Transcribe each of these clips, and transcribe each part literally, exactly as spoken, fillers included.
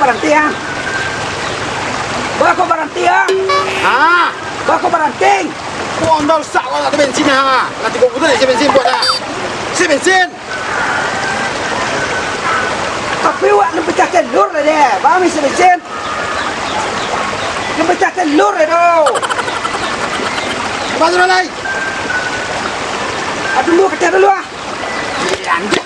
Baranti, ah. Bako baranti, ah. Ah. Bako baranti. Wah, ndak usah, wah, nak bensin, ah. Nanti kau putus, isi bensin buat, ah. Isi bensin. Tapi wak nan pecah telur lah deh. Bang, isi bensin. Nan pecah telur lah tu. Apa tu, Lai? Ah, dulu, kecil dulu, ah. Iya, anjing.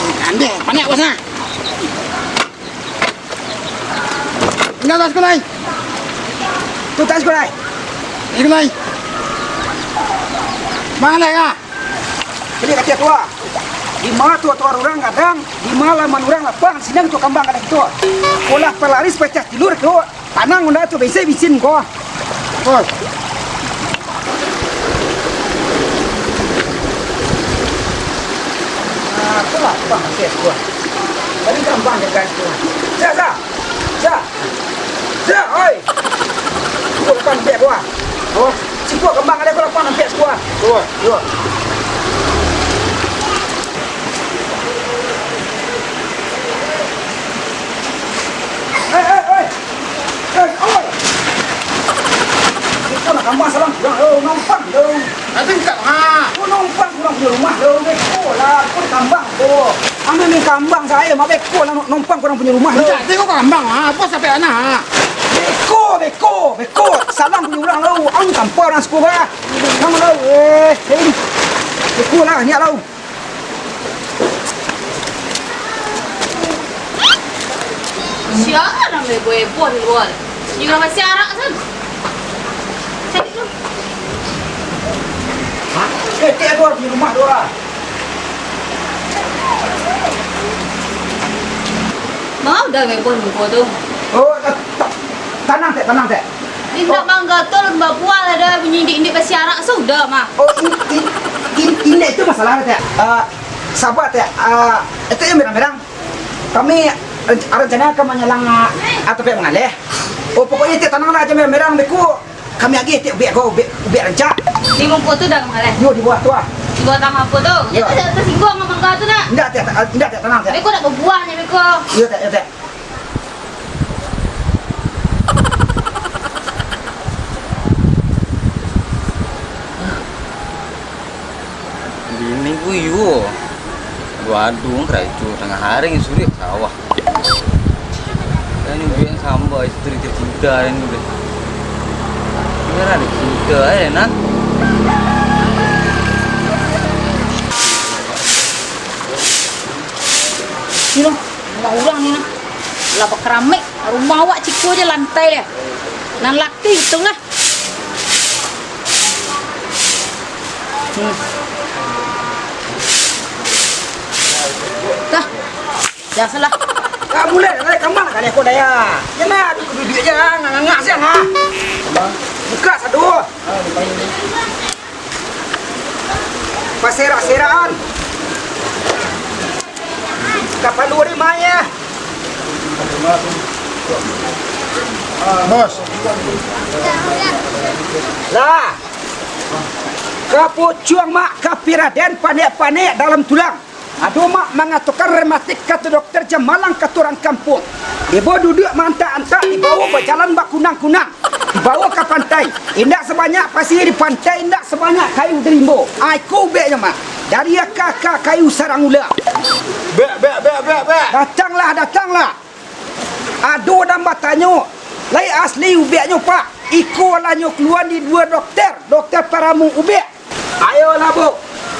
Ih, kandeh, panek bos, nah. Tinggal tas kulai. Tu tas kulai. Ini kulai. Mana ya? Bali kaciak tu, ah. Di ma tu atuar urang gadang, di ma laman urang lapang, sinan tu kambang gadang tu. Ulah palaris pacah tilur tu. Tanang, unda tu, bisi bisin ko. Oi. Ah, tu lah, bang, kes ko. Tadi gampang je, guys, ko. Sa, sa. Sa. Sa, oi. Ko kan pek ko. Oh, siko gampang ada ko lapan pek ko. Oi. Yo. Oi, oi, oi. Eh, oi. Iko nak kambang salang kurang, lo, numpang, lo. Nanti engkau, ha. Lo numpang kurang punyo rumah, lo. Beko lah, ko kambang, ko. Ambo ni kambang sae, mak beko lah, numpang kurang punyo rumah, lo. Minta tengok kambang, ha. Apa sampai anak, ha? Beko, beko, beko. Salang punyo urang, lo. Ang kampa urang suku, bah. Nang, lo, eh, eh. Beko lah, niat, lo. Sia nan heboh-heboh di lua? Inyo masih arak tu. Cari tu. Hah? Eh, tek, di lua, di rumah tu lah. Mau dah heboh muko tu. Oh, ta-, ta-, tanang, tek, tanang, tek. Indak manggato lun babuah lah dah, bunyi indik-indik basiarak sudah mah. Oh, in-, in-, in-, indak itu masalah, Tek. Ah, sabar, Tek. Ah, itu yang merang-merang. Kami renc-, rencana akan manyalang, ah, atau pihak mangaleh. Oh, pokoknya Tek tanang lah aja merang-merang, beko. Kami agih Tek ubek ko, ubek, ubek rancak. Di mangko tu dah mangaleh? Yo, di bawah tu ah. Di bawah tangah apa tu? Yo. Itu tak tersinggung sama mangga tu nak? Indak, Tek, indak, Tek, tanang, Tek. Beko nak babuah je, beko. Yo, Tek, yo, Tek. Bini ku iyo. Waduh, karajo tangah hari, surek sawah. Dan ni biang samba isteri tercinta dan ni. Biar ada cinta, eh, nah. Ni noh, rumah urang ni noh. Lah bakaramik, rumah awak ciko je lantai dia. Nan laki itu lah. Hmm. Dah. Dah salah. Ah, mulai, mulai. Ka ma kali ko daya? Jan lah, duduak-duduak se, ah, ngangah-ngangah se, ah. Buka sado. Paserak-serakan. Kapalu di maya. Bos. Lah. Kapucuang mak kapiraden panek-panek dalam tulang. Ado mak mangatokan rematik, kato dokter, jamalang kato urang kampuang. Ibo duduak maantak-antak, dibawo bajalan bakunang-kunang, dibawo ka pantai. Indak sabanyak pasir di pantai, indak sabanyak kayu di rimbo. Ah, iko ubeknyo mak. Dari aka-aka kayu sarang ula. Bek, bek, bek, bek, bek. Datanglah, datanglah. Ado nan batanyo, lai asli ubeknyo, Pak? Iko lah nyo kalua di duo dokter, dokter paramu ubek. Ayolah, Bu.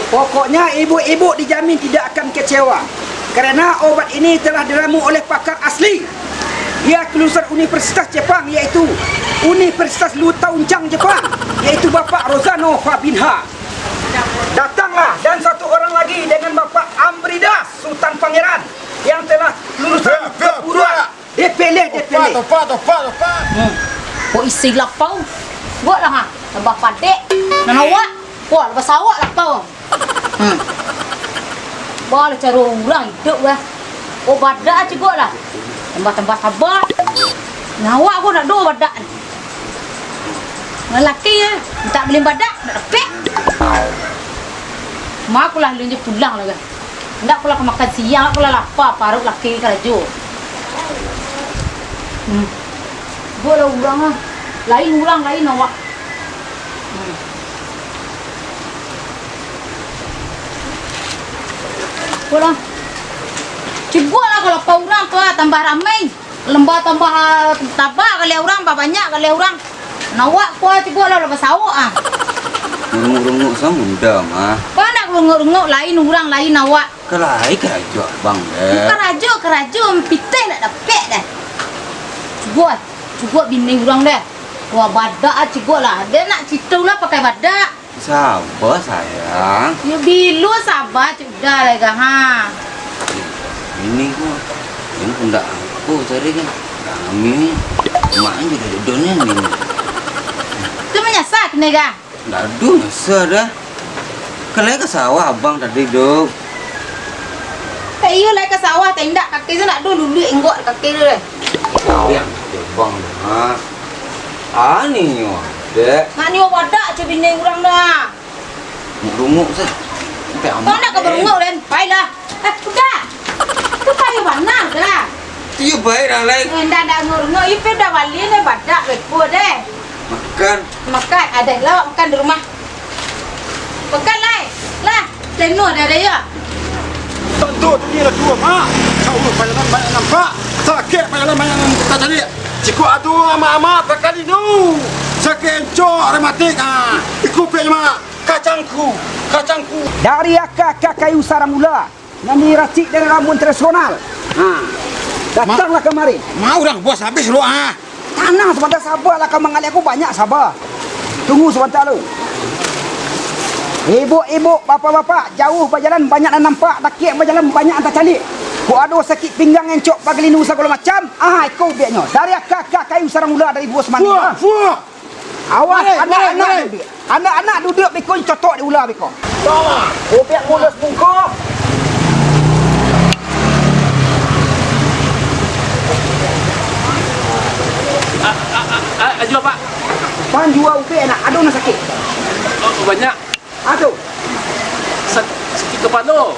Pokoknya, ibu-ibu dijamin tidak akan kecewa. Karena obat ini telah diramu oleh pakar asli. Dia kelulusan Universitas Jepang, yaitu Universitas Lutaunchang Jepang, yaitu Bapak Rosano Fabinha. Datanglah, dan satu orang lagi dengan Bapak Amridas Sutan Pangeran yang telah lulusan perguruan. Depele, depele. Topak, topak, topak, topak. Hmm. Kok isi lapau? Buatlah, ha. Tambah padek. Nan awak. Wah, lepas awak lapau. Hmm. Bah, lah caro urang iduik, bah. Oh, badak cigok lah. Tambah-tambah sabar. Nan awak ko nak do badak ni. Nan laki, eh, minta beli badak, nak dapek. Ma, aku lah alun jo pulang lah, kan. Ndak, aku lah ka makan siang, aku lah lapa, paruik laki karajo. Hmm. Buatlah urang ah. Lain urang, lain awak. Hmm. Buatlah. Cubolah kalau pa urang tu ah, tambah ramai. Lembah tambah taba kaleh urang, babanyak kaleh urang. Nan awak ko cubolah, lah basawok ah. Runguk-runguk samunda mah. Bana runguk-runguk, lain urang, lain awak. Kalai karajo abang deh. Karajo, karajo, pitih ndak dapek deh. Cubo, cubo bini urang deh. Wah, badak ah, cubo lah. Deh nak cito lah pakai badak. Saba, sayang. Yo, bilo saba, cuk, dah lah, Ga, ha. Ini ko, ini pundak aku tadi kan. Rami. Mak ni duduk-duduk ni, ni. Tu manyasa kini, Ga? Ndak ado manyasa dah. Kan lai ka sawah abang tadi, Dok. Eh, iyo, lai ka sawah, tapi indak, kaki tu ndak ado luluik inggok kaki tu deh. Yang abang, ha. Ani nyo, dek. Nak nyo wadak, cak bini urang dah. Runguk sa. Sampai amat, Kau nak ka dek. Barunguk, Len? Pailah. Eh, udah. Tu payah bana, dah. Tu yo baik lah, Lai. Eh, ndak, ndak runguk-runguk. Ipe udah bali ni, badak beko deh. Makan. Makan, ada lah awak makan di rumah. Makan, Lai. Lah, jenuh dah, dah, yo. Tantu dunia lah dua, Mak. Jauah pajalan banyak nampak, sakik pajalan banyak nan tacaliak. Jikok ado amak-amak bakali nu, sakik encok rematik, ha. Iko pek, Mak. Kacangku, kacangku. Dari aka-aka kayu sarang mula, nan diracik dari ramuan tradisional. Ha. Datanglah kamari. Ma urang buas habis lu, ah. Tanang sabanta, saba lah, ka manggaleh aku banyak saba. Tunggu sabanta lu. Ibuk-ibuk, bapak-bapak, jauah bajalan banyak nan nampak, dakek bajalan banyak nan tacaliak. Kok ado sakik pinggang, encok pagalinu sagalo macam, ah, iko ubeknyo. Dari aka-aka kayu sarang mula dari Buah Semani. Fuah, ah. Fuah. Awas, mari, anak-anak mari, mari. Duduak. Anak-anak duduak beko, cotok di ula beko. Bah, ubek mulus bungko. A-, a-, a-, a-, ajo, Pak. Pan jua ubek nak, ado nan sakik. Oh, banyak. Ah, tu. Sak-, sakik kapalo.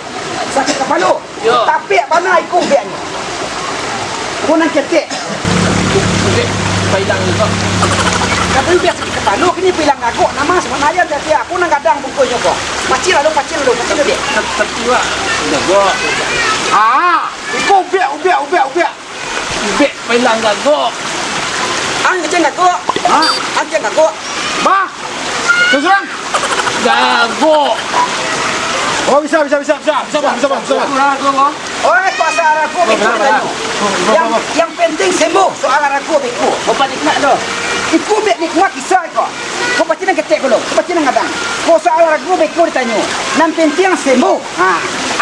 Sakik kapalo? Yo. Tapi bana iko ubeknyo. Ko nan ketek. Ubek pailang juo. Tapi ubek sakik kapalo, kini pailang gagok. Nama sabananyo ketek? Ko nan gadang bungkuihnyo ko. Pacil ado, pacil ado, pacil ado, dek. Tet-, teti, Pak. Gagok. Ah, iko ubek, ubek, ubek, ubek. Ubek pailang gagok. Ang kecil gagok. Ha? Ang kecil gagok. Bah. Terus terang. Gagok. Oh, bisa, bisa, bisa, bisa. Bisa, Bang, bisa, Bang, bisa, Bang. Kurang tu, Bang. Oi, pasal arago beko ditanyo. Yang, yang penting sembuh soal arago beko. Obat nikmat tu. Iko obat nikmat bisa iko. Ko pacik nan ketek ko lo, ko pacik nan gadang. Ko soal arago beko ditanyo. Nan penting sembuh. Ha,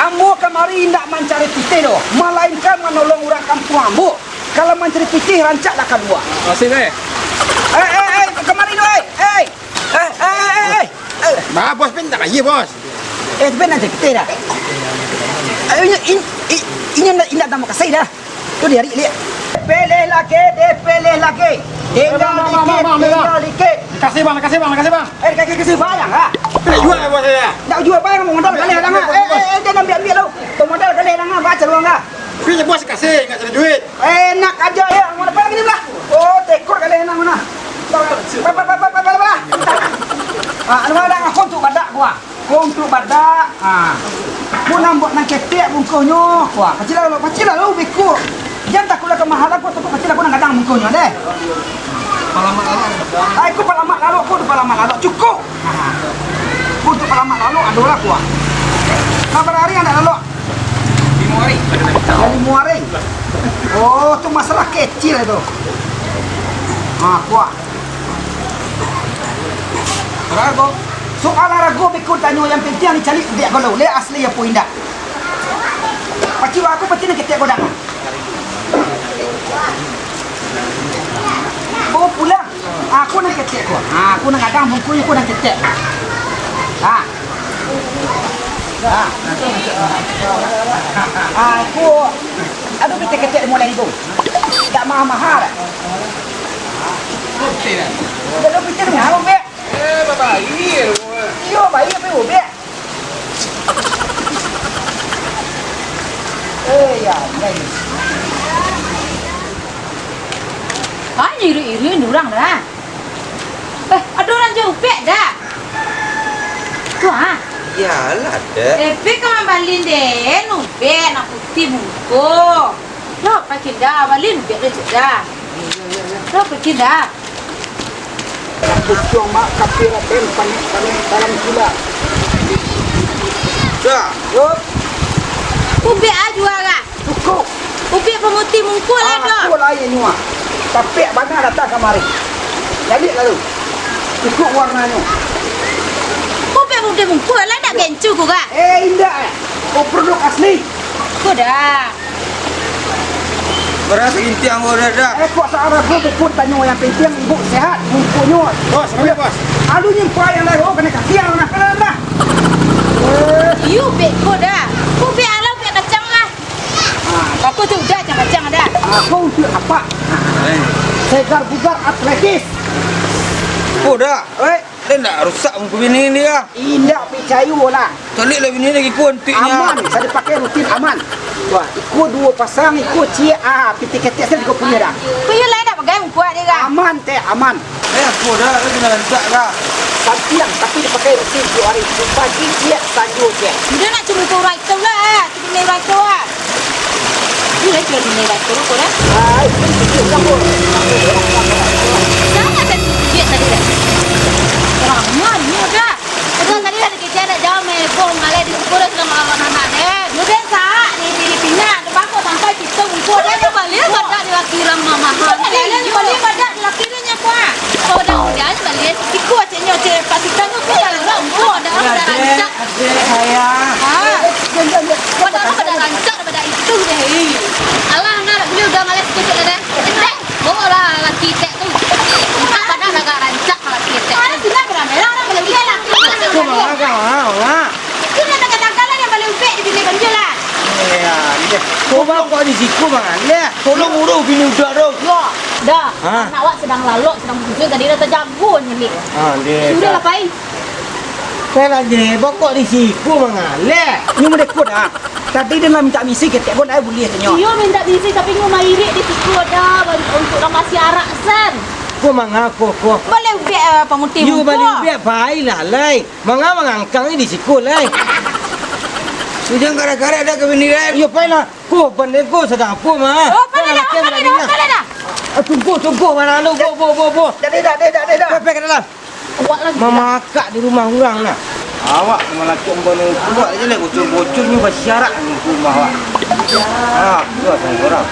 ambo kamari indak mancari pitih doh, malainkan manolong urang kampuang ambo. Kalau mancari pitih, rancaklah kalua. Makasih, Beh. Eh, eh, eh, kamari doh, eh. Eh, eh, eh, eh, eh. Eh. Bah, Bos, pinta aja, Bos. Eh, tapi nak pitih dah. Eh, ini, ini, ini indak, indak tamu kasih dah. Tu dia, Rik, liek. Pilih lagi, dipilih lagi. Tinggal dikit, tinggal dikit. Kasih, Bang, kasih, Bang, kasih, Bang. Eh, kasih, kasih, Bang, ha? Nak jual, Bos, ya? Nak jual, Bang, modal galeh dah, ha? Eh, eh, eh, jangan ambil-ambil lu. Modal galeh dah, ha? Baca ruang, ha? Tapi Bos kasih, nggak cari duit. Enak aja, ya. Mau dapat lagi ni, belah? Oh, tekor galeh enak mana? Ba, ba, ba. Ah, anu ada ngakon tu badak gua. Ko untuak badak, ha. Ko nan buek nan ketek bungkuihnyo, wah, pacik lah, pacik lah, lalu beko. Jan takuik lah ka mahal lah, ko takuik pacik lah, ko nan gadang bungkuihnyo, deh. Palamak lalok. Ai, ko palamak lalok, ko tu palamak lalok, cukuik. Ha. Ko untuak palamak lalok, ado lah, ko. Nah, bara hari anak lalok? Limo hari. Yo, limo hari. Oh, tu masalah kecil tu. Ha, ko. Soal arago beko tanyo, yang penting dicaliak beko lo, lai asli apo indak. Pacik aku, pacik nan ketek ko dah. Bawa pulang. Aku nan ketek ko. Ha, aku nan gadang bungkuih, aku nan ketek. Ha. Ha. Aku, aduh, ketek-ketek limo ribu. Dak mahal-mahal dah. Kalau pitih dengan ubek. Eh, babayia. Iyo, bayia, tapi ubek. Iyolah, Dek. Epe ka mambalin den, ubek nan putiah bungkuih. Lo, pakinda, balin ubek den, cek dah. Lo, pakinda. Kucuang mak kapir aden panek-panek dalam gula. Dah. Yo. Ubek a jua lah. Cukuik. Ubek pamutiah bungkuih lah, Dok. Aku lain nyo ah. Tapek bana datang kamari. Jadi lalu. Cukuik warnanyo. Ubek pamutiah bungkuih lah, nak gencu ko, Kak? Eh, indak eh. Ko produk asli. Ko dah. Bara sagintiang ko dah, dah. Eh, kok saarago bukun tanyo, yang penting ibu sehat, bungkuihnyo. Bos, kami, Bos. Alu nyimpai yang lain, oh, kena kaki yang nak kena dah. Eh. Iyo, ubek ko dah. Ko ubek alau, ubek kacang lah. Ah. Bako tu udah, kacang-kacang dah. Aku untuk apa? Eh. Segar bugar atletis. Ko dah. Oi. Dia ndak rusak bungkuih bini dia. Indak picayo lah. Caliak lah bini lagi ko antuiknyo. Aman, bisa dipakai rutin aman. Wah, iko duo pasang, iko ciek, ah, pitih ketek sajo iko punyo dah. Ko iyo lai dak pagai bungkuih dia kan? Aman teh, aman. Eh, ko dah, dah kena rancak dah. Santiang, tapi dipakai rutin tiok hari. Pagi ciek, sanjo ciek. Udah nak cuma ko urang itu lah, eh. Bini urang tu ah. Ni lah jual bini urang tu, ko dah. Ai, bini urang tu. Jangan tadi duit tadi dah. Kurang ajar ni dah. Tadi lah dikecek nak jauh main bom, malah di ukura selama awak anak deh. Duit sah, ni pilih pingat. Bako sampai kita bungkuih. Kau dah balik badak di laki urang mamahan. Kau dah balik badak di laki dia nyo kuah. Kau dah udah balik. Iko ceknyo cek pasikan tu pun dah lengkap. Kau dah rancak. Adek saya. Ha. Kau dah pada rancak daripada itu deh. Alah, nak beli udah malas sikit dah. Cek, bawa lah laki cek tu. Entah pada agak rancak laki cek. Ada sudah berapa lah, orang boleh udah lah. Kau manga, kau manga, manga. Itu dah tagalan-tagalan yang paling ubek di bini banjir lah. Iya, iya. Coba kok di siku, Bang Alek. Tolong urus bini udah tu. Yo, dah. Ha? Anak awak sedang lalok, sedang bujur, tadi dah terjago nyelik. Ha, dia. Sudah lah, Pai. Saya lah je, bokok di siku, Bang Alek. Nyo mudeko dah. Tadi dia lah minta misi ketek pun dah buliah tu nyo. Iyo, minta misi, tapi nyo mairik di siku dah, untuk orang masih arak san. Ko manga, ko, ko. Boleh ubek, eh, pamutih bungkuih. Yo, boleh ubek, Pai lah, lai. Manga mangangkang ni di siko lai. Sujang karak-karak dah ka bini rai. Yo, pai lah. Ko, pandai ko, sadang apo, mah? Oh, pandai dah, pandai dah, pandai dah. Ah, tunggu, tunggu, mana anu, bo, bo, bo, bo. Dah, dah, dah, dah, dah, dah. Pai, pai ka dalam. Awak lagi. Mamakak di rumah urang nah. Awak malacak bana kuat aja lah, bocor-bocor ni basyarak ni rumah awak. Ah, kuat sama orang.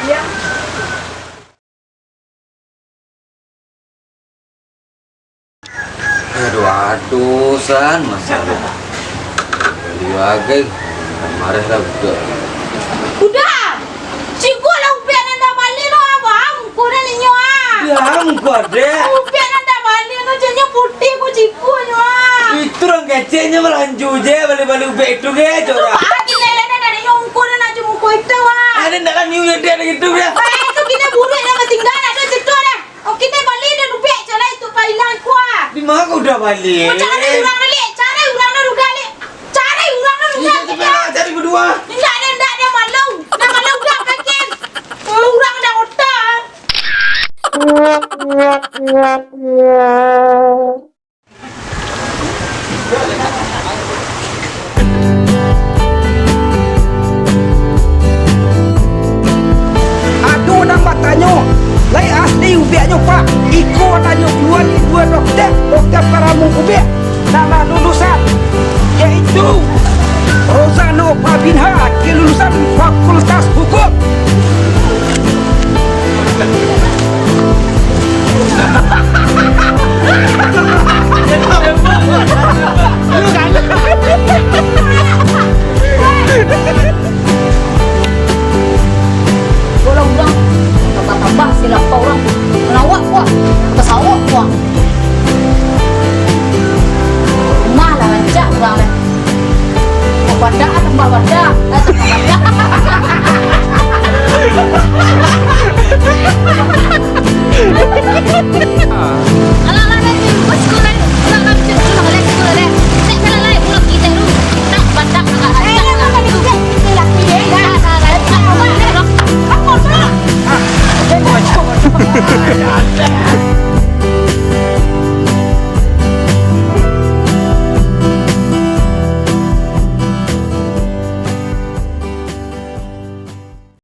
Aduh, aduh, san, masalah. Bali bagai, marah lah budak. Udah! Ciko lah ubek nan dah bali lo, abang. Ko dah ninyo, ah. Ya, muko adek. Ubek nan dah bali lo, jenyo putih ko ciko nyo, ah. Itu urang keceknyo balanjo je, bali-bali ubek itu ge, jorah. Ah, tinggal lah dah, dah ninyo, ko dah nak cuma ko itu, ah. Ada ndak kan niu yang dia ada gitu, ya? Ah, itu kini buruak yang tinggal, ada situ, ada. Oke deh, bali dah ubek, calai tu pailang kuah. Di mana kau dah bali? Kau cari urang bali, cari urang dah udah, Lek. Cari urang dah udah. Iya, tapi nak cari berdua. Indak ada, indak ada malu. Dah malu udah pakai. Oh, urang dah otak. Ado nan batanyo, lai asli ubeknyo, Pak? Iko tanyo jual di dua dokter, dokter paramu ubek, nan lah lulusan, yaitu Rozano Fabinha, kelulusan Fakultas Hukum.